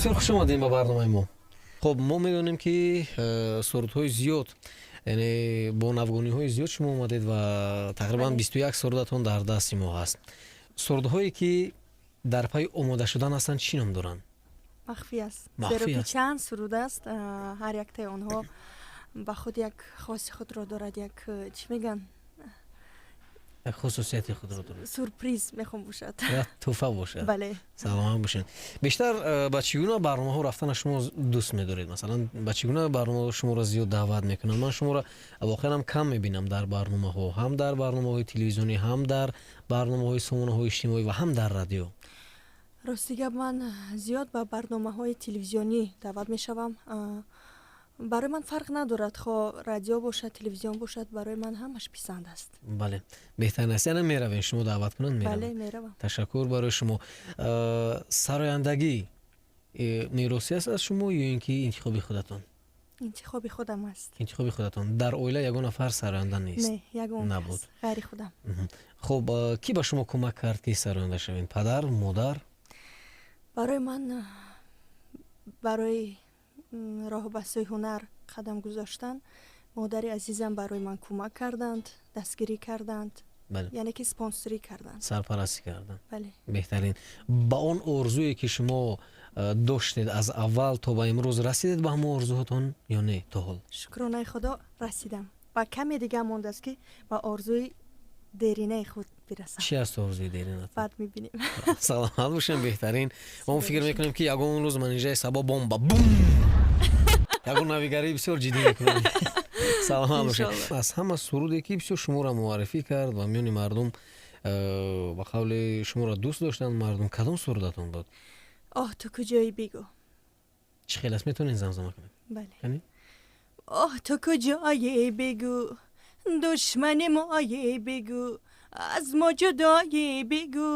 Бисёр хуш омадем ба барномаи мо. Хуб, мо медонем, ки сурудҳои зиёд, яъне бо навгониҳои зиёд шумо омадед ва тақрибан 21 сурудатон дар дасти мо ҳаст. Сурудҳое, ки дар пайи омода шудан ҳастанд, чӣ ном доранд? Махфӣ аст, зеро ки чанд суруд аст, ҳар яктаи онҳо ба худ як хоси худро дорад, як, чӣ мегӯянд, як хусусияти худро дорад. Сюрприз мехом бошад. Тӯҳфа бошад. Бале. Саломат бошед. Бештар ба чӣ гуна барномаҳо рафтана шумо дӯст медоред? Масалан, ба чӣ гуна барномаҳо шуморо зиёд даъват мекунанд? Ман шуморо воқеан ҳам кам мебинам дар барномаҳо, ҳам дар барномаҳои телевизионӣ, ҳам дар барномаҳои сомонаҳои иҷтимоӣ ва ҳам дар радио. Рости гап, ман зиёд ба барномаҳои телевизионӣ даъват мешавам. Барои ман фарқ надорад, хо радио бошад, телевизион бошад, барои ман ҳамаш писанд аст. Бале, беҳтарин аст. Яъне меравем, шумо даъват кунанд, меравем. Бале, меравам. Ташаккур барои шумо. Сарояндагӣ меросӣ аст аз шумо ё ин ки интихоби худатон? Интихоби худам аст. Интихоби худатон. Дар оила ягон нафар сароянда нест? Не, ягон. Набуд. Ғайри худам. Хуб, кӣ ба шумо кӯмак кард, ки сароянда шавед? Падар, модар? Барои ман, барои роҳ ба сӯи ҳунар қадам гузоштан, модари азизам барои ман кӯмак карданд, дастгирӣ карданд, яъне ки спонсорӣ карданд. Сарпарастӣ карданд. Бале. Беҳтарин. Ба он орзуе, ки шумо доштед, аз аввал то ба имрӯз расидед ба ҳамон орзуҳотон ё не то ҳол? Шукронаи Худо, расидам ва каме дига мондааст, ки ба орзуи деринаи худ бирасам. Чӣ аст орзуи деринатон? Баъд мебинем. Саломат бошем, беҳтарин. Мо фикр мекунем, ки ягон рӯз Манижаи Сабо бомба бум, ягон навигарии бисёр ҷиддӣ мекунем. Саломат бошед. Аз ҳама суруде, ки бисёр шуморо муаррифӣ кард ва миёни мардум, ба қавли шуморо дӯст доштанд мардум, кадом сурудатон буд? Оҳ, ту куҷоӣ, бигӯ. Чӣ хел аст, метавонед замзама кунед? Бале. Оҳ, ту куҷоӣ, бигӯ, душмани моӣ, бигӯ, аз мо ҷудоӣ, бигӯ,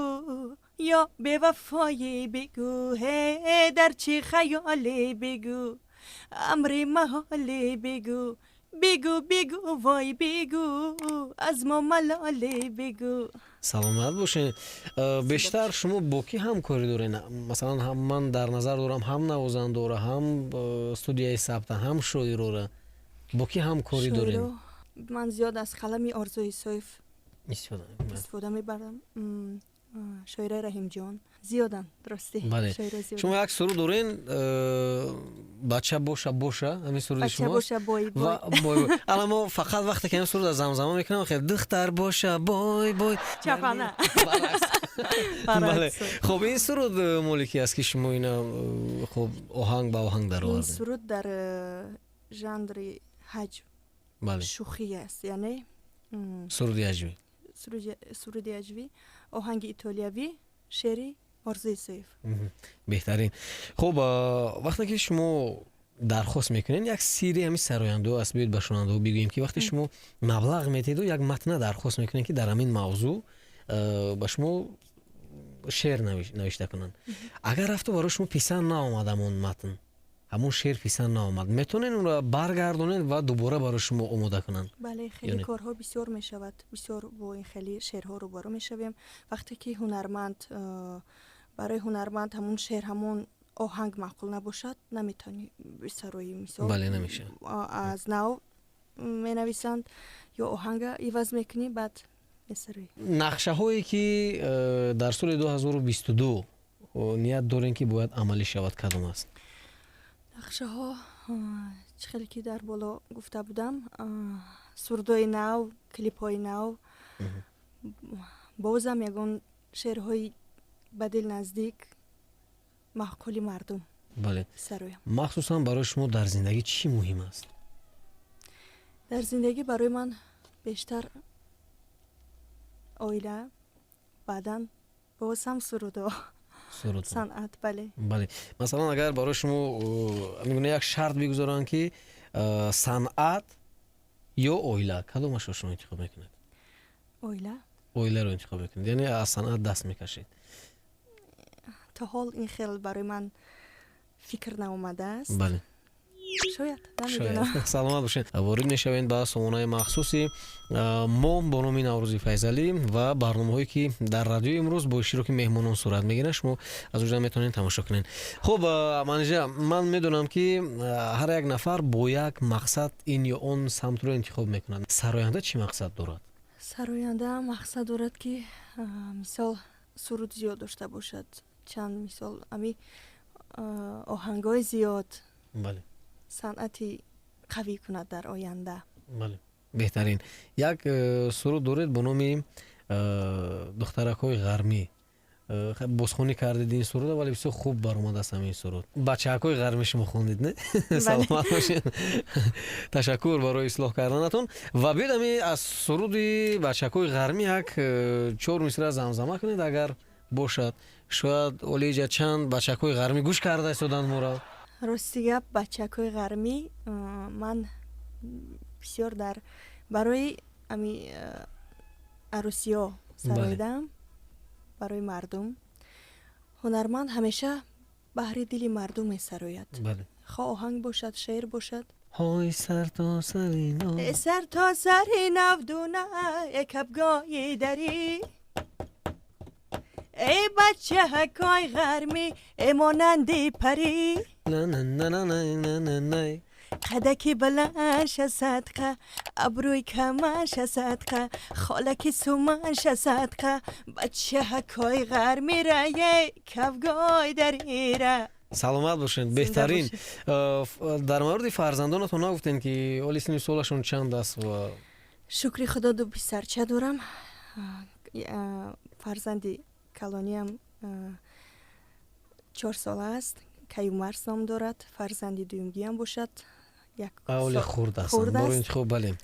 ё бевафоӣ, бигӯ, ҳе, дар чӣ хаёле, бигӯ, амри маҳоле, бигӯ, бигӯ, бигӯ, вой, бигӯ, аз мо малоле, бигӯ. Саломат бошед. Бештар шумо бо кӣ ҳамкорӣ доред? Масалан, ҳам ман дар назар дорам ҳам навозандора, ҳам студияи сабта, ҳам шоирора. Бо кӣ ҳамкорӣ доред? Ман зиёд аз қалами Орзу Исоев истифода мебарам, шоираи Раҳимҷон, зиёданд, ростӣ. Бале, шумо як суруд дорен, «Бача боша боша», ҳамин суруди шумо. Боша, бой. Бой. Ала мо фақат вақте ки ҳамин суруда замзама мекунам, хел духтар боша, бой бой. Чапана. Бале. Хуб, ин суруд моли ки аст, ки шумо ина, хуб, оҳанг ба оҳанг даровардед? Ин суруд дар жанри ҳаҷв, шӯхӣ аст, яъне. Суруди ҳаҷвӣ. Суруди ҳаҷвӣ, оҳанги итолиявӣ, шеъри Орзу Исоев. Беҳтарин. Хуб, вақте ки шумо дархост мекунед, як сирри ҳамин сарояндаҳо аст, биёед ба шунавандаҳо бигӯем, ки вақте шумо маблағ метиҳеду як матна дархост мекунед, ки дар ҳамин мавзӯъ ба шумо шеър навишта кунанд, агар рафту барои шумо писанд наомад, ҳамон матн, ҳамон шеър писанд наомад, метавонед онро баргардонед ва дубора барои шумо омода кунанд? Бале, хеле корҳо бисёр мешавад, бисёр бо ин хеле шеърҳо рӯбарӯ мешавем. Вақте ки ҳунарманд, барои ҳунарманд ҳамон шеър, ҳамон оҳанг маъқул набошад, наметавонӣ бисароӣ, мисол. Бале, намешавад. Аз нав менависанд ё оҳанга иваз мекунӣ, баъд месароӣ. Нақшаҳое, ки дар соли 2022 ният дорем, ки бояд амалӣ шавад, кадом аст? Нақшаҳо, чӣ хеле ки дар боло гуфта будам, сурудҳои нав, клипҳои нав, бозам ягон шеърҳои ба дил наздик, маъқули мардум сароям. Махсусан барои шумо дар зиндагӣ чӣ муҳим аст? Дар зиндагӣ барои ман бештар оила, баъдан боз ҳам сурудҳо, санъат, бале. Бале, масалан, агар барои шумо мегӯна як шарт бигузоранд, ки санъат ё оила, кадомашро шумо интихоб мекунед? Оила. Оиларо интихоб мекунед, яъне аз санъат даст мекашед? То ҳол ин хел барои ман фикр наомадааст. Бале. Шояд, намедонам. Саломат бошед. Ворид мешавем ба сомонаи махсуси мо бо номи Наврӯзи Файзалӣ ва барномаҳое, ки дар радиои имрӯз бо иштироки меҳмонон сурат мегиранд, шумо аз оҷа метавонед тамошо кунед. Хуб, Манижа, ман медонам, ки ҳар як нафар бо як мақсад ин ё он самтро интихоб мекунад. Сароянда чӣ мақсад дорад? Сароянда мақсад дорад, ки, мисол, суруд зиёд дошта бошад, чанд, мисол, ами оҳангҳои зиёд, санъати қавӣ кунад дар оянда. Бале, беҳтарин. Як суруд доред бо номи «Духтаракҳои ғармӣ». Бозхонӣ кардед ин суруда, вале бисёр хуб баромадааст ҳамин суруд. «Бачаҳакҳои ғармӣ» шумо хондед, не? Саломат бошед, ташаккур барои ислоҳ карданатон. Ва биёед, ами аз суруди «Бачаҳакҳои ғармӣ» як чор мисра замзама кунед, агар бошад. Шояд олиҷа чанд бачаҳакҳои ғармӣ гӯш карда истоданд моро. Рости гап, «Бачакҳои ғармӣ» ман бисёр дар барои ами арӯсиҳо сароидаам, барои мардум. Ҳунарманд ҳамеша баҳри дили мардум месарояд, хоҳ оҳанг бошад, шеър бошад. Ҳой, сар то сари нав. Э, сар то сари навдуна, э, кабгои дарӣ, эй бачаҳакои ғармӣ, э, монанди парӣ. На-на-на-на-на-на-най. Қадаки баланша садқа, абрӯи камаша садқа, холаки сумаша садқа, бачаҳакои ғармира, е кавгои дарира. Саломат бошед, беҳтарин. Дар мавриди фарзандонатон нагуфтем, ки оли синни солашон чанд аст ва Шукри Худо, ду писарча дорам. Фарзанди калониам 4 сола аст, Каюмарс ном дорад. Фарзанди дуюмгиам бошад як Оли хурд ҳастанд, бори интихоб, бале,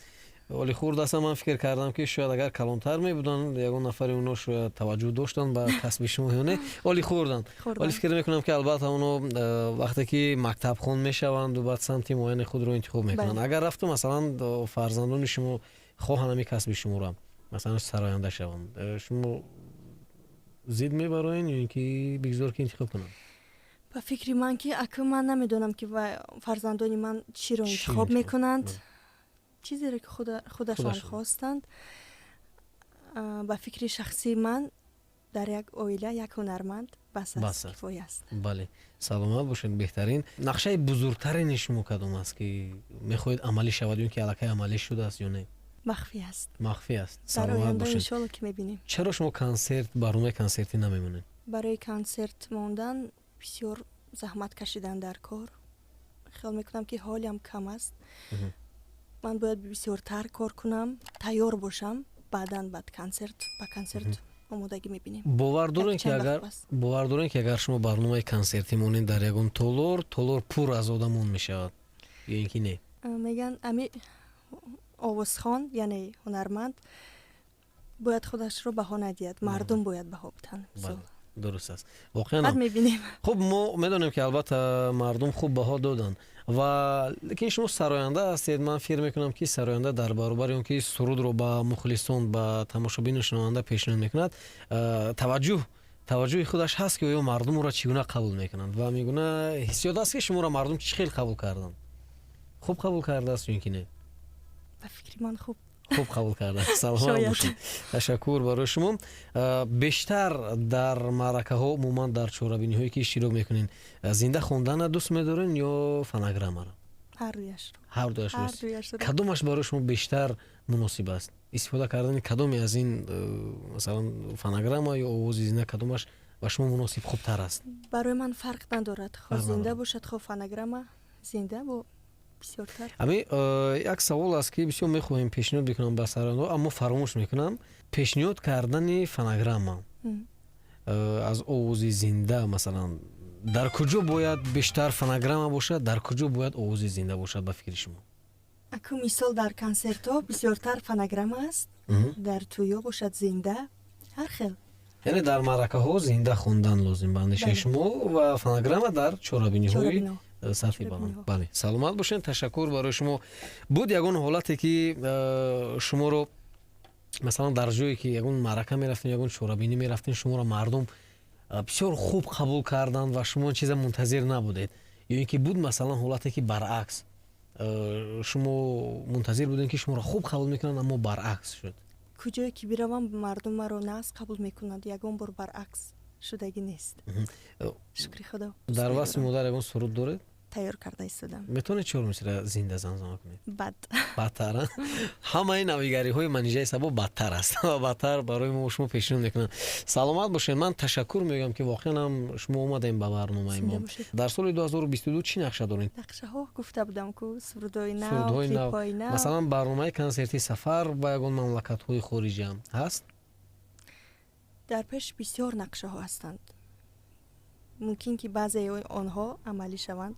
оли хурд ҳастанд. Ман фикр кардам, ки шояд агар калонтар мебуданд, ягон нафари оно шояд таваҷҷӯҳ доштанд ба касби шумо ё не. Оли хурданд, вале фикр мекунам, ки албатта оно вақте ки мактабхон мешаванду баъд самти муайяни худро интихоб мекунанд. Агар рафту, масалан, фарзандони шумо хоҳанд ҳамин касби шуморо, масалан, сароянда шаванд, шумо зид мебароен ё ин ки бигзор, ки интихоб кунанд? Ба фикри ман, ки ака, ман намедонам, ки фарзандони ман чиро интихоб мекунанд, чизеро ки худашон хостанд. Ба фикри шахсии ман, дар як оила як ҳунарманд бас аст, кифоя аст. Бале, саломат бошед, беҳтарин. Нақшаи бузургтарини шумо кадом аст, ки мехоҳед амалӣ шавад ё ки аллакай амалӣ шудааст ё не? Махфӣ аст. Махфӣ аст. Саломат бошед. Иншолло, ки мебинем. Чаро шумо консерт, барномаи консертӣ намемонед? Барои консерт мондан бисёр заҳмат кашидан дар кор. Хиёл мекунам, ки ҳолиам кам аст. Ман бояд бисёртар кор кунам, тайёр бошам, баъдан баъд консерт, ба консерт омодагӣ мебинем. Бовар дорем, ки агар шумо барномаи консертӣ монед дар ягон толор, толор пур аз одамон мешавад ё ин ки не? Мегӯянд, ами овозхон, яъне ҳунарманд, бояд худашро баҳо надиҳад, мардум бояд баҳо бидиҳанд. Дуруст аст воқеан. Баъд мебинем. Хуб, мо медонем, ки албатта мардум хуб баҳо доданд, ва лекин шумо сароянда ҳастед. Ман фикр мекунам, ки сароянда дар баробари он ки сурудро ба мухлисон, ба тамошобину шунаванда пешниҳод мекунад, таваҷҷӯҳи худаш ҳаст, ки оё мардум ӯро чӣ гуна қабул мекунанд. Ва мегуна ҳиссиёт аст, ки шуморо мардум чӣ хел қабул карданд? Хуб қабул кардааст ё ин ки не? Ба фикри ман, хуб. Хуб қабул карда. Саломат бошед, ташаккур барои шумо. Бештар дар маъракаҳо, умуман дар чорабиниҳое ки иштирок мекунед, зинда хондана дӯст медорен ё фонограммаро? Ҳардуяшро. Ҳардуяшро. Кадомаш барои шумо бештар муносиб аст? Истифода кардани кадоме аз ин, масалан, фонограмма ё овози зинда, кадомаш ба шумо муносиб, хубтар аст? Барои ман фарқ надорад, хоҳ зинда бошад, хоҳ фонограмма. Зинда бо бисёртар. Ами як савол аст, ки бисёр мехоҳем пешниҳод бикунам ба сарояндаҳо, аммо фаромӯш мекунам. Пешниҳод кардани фонограмма аз овози зинда, масалан, дар куҷо бояд бештар фонограмма бошад, дар куҷо бояд овози зинда бошад, ба фикри шумо? Аку, мисол, дар консертҳо бисёртар фонограмма аст, дар тӯё бошад зинда, ҳар хел. Яъне дар маъракаҳо зинда хондан лозим, ба андешаи шумо, ва фонограмма дар чорабиниҳои сатҳи баланд. Бале, саломат бошед, ташаккур барои шумо. Буд ягон ҳолате, ки шуморо, масалан, дар ҷое ки ягон маърака мерафтем, ягон чорабинӣ мерафтем, шуморо мардум бисёр хуб қабул карданд ва шумо чиза мунтазир набудед, ё ин ки буд, масалан, ҳолате, ки баръакс? Шумо мунтазир будем, ки шуморо хуб қабул мекунанд, аммо баръакс шуд. Куҷое ки биравам, мардум маро нағз қабул мекунанд. Ягон бор баръакс шудагӣ нест, шукри Худо. Дар васфи модар ягон суруд доред? Тайёр карда истодам. Метавонед чор мисра зинда замзама кунед? Бад. Бадтар. Ҳамаи навигариҳои Манижаи Сабо бадтар аст ва бадтар барои мо шумо пешниҳод мекунанд. Саломат бошед. Ман ташаккур мегӯям, ки воқеан ҳам шумо омадем ба барномаи мо. Дар соли 2022 чӣ нақша доред? Нақшаҳо гуфта будам ку, сурудҳои нав, клипҳои нав. Масалан, барномаи консерти, сафар ба ягон мамлакатҳои хориҷиам ҳаст? Дар пеш бисёр нақшаҳо ҳастанд. Мумкин ки баъзеи онҳо амалӣ шаванд.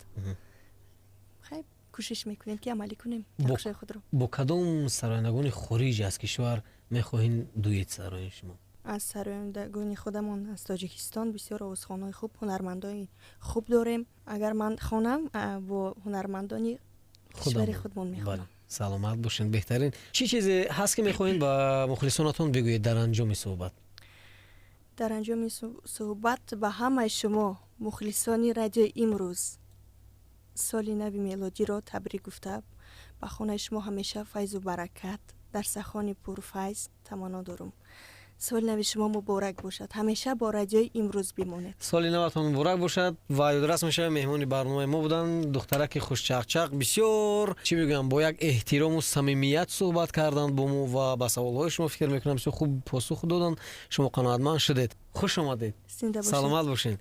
Хай, кӯшиш мекунем, ки амалӣ кунем нақшаи худро. Бо кадом сарояндагони хориҷ аз кишвар мехоҳем дуэт сароем шумо? Аз сарояндагони худамон, аз Тоҷикистон, бисёр овозхонҳои хуб, ҳунармандои хуб дорем. Агар ман хонам, бо ҳунармандони кишвари худмон мехонам. Саломат бошед, беҳтарин. Чӣ чизе ҳаст, ки мехоҳед ба мухлисонатон бигӯед дар анҷоми суҳбат? Дар анҷоми суҳбат ба ҳамаи шумо, мухлисони Радиои Имрӯз, соли нави мелодиро табрик гуфта, ба хонаи шумо ҳамеша файзу баракат, дарсахони пурфайз таманно дорам. Соли нави шумо муборак бошад, ҳамеша бо Радиои Имрӯз бимонед. Соли наватон муборак бошад. Ва ёдрас мешавем, меҳмони барномаи мо буданд духтараки хушчақчақ. Бисёр, чӣ мегӯям, бо як эҳтирому самимият суҳбат карданд бо мо ва ба саволҳои шумо, фикр мекунам, бисёр хуб посух доданд, шумо қаноатманд шудед. Хуш омадед, саломат бошед.